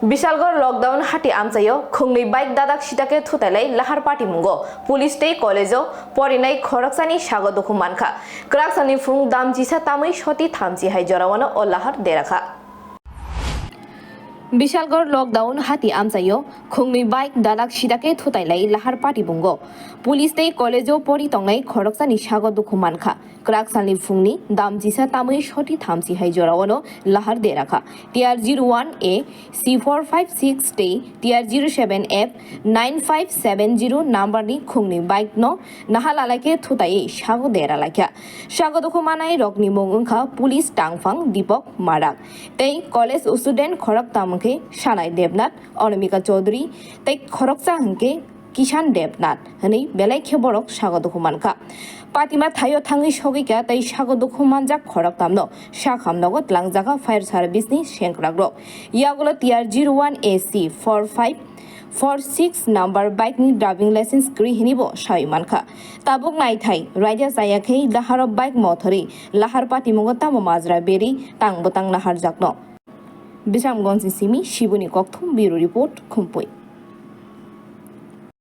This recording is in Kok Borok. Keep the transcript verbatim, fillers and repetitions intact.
Bishalgarh lockdown hati amchaio khungnwi bike dadak sidake thutailai lahar patimungo. Police tei college-o porinai khoroksani sago dukhu mankha. Kwraksalni phung dam chisa tamwi soti thamchi hai jorawano o lahar derakha. Bishalgarh lockdown hati amchaio khungnwi bike dadak sidake thutailai lahar patimungo. Police tei college-o pori tongnai khoroksani sago dukhu mankha. Kwraksalni phungni dam chisa tamwi soti thamchi hai jorawano lahar derakha. T R zero one A C four five six tei T R zero seven F nine five seven zero number ni khungni bike no naha lalaikhe thutaiwi sago dera laikha. Sago dukhu manai rokni mung wngkha police tangphang Deepak Marak tei college student khoroktham hwnkhe Sanai Debnath, Anamika Chaudhary tei khoroksa hwnkhe Kishan Debnath hwnwi belai khe borok sago dukhu mankha. Patima thaio thangwi sogwikha tei sago dukhu manjak khoroktham no sak hamnogo twlangjakha fire service ni sengkrakrok. Yagulo T R zero one A C four five four six number bike ni driving license kwrwi hwnwi bo sawi mankha. Tabuk naithai raida chaya khe laharo bike mothorwi lahar patimungo tamo majra berwi tang bwtang naharjakno. Bishamganj ni simi Shibuni kokthum, Bureau Report, Khumpui.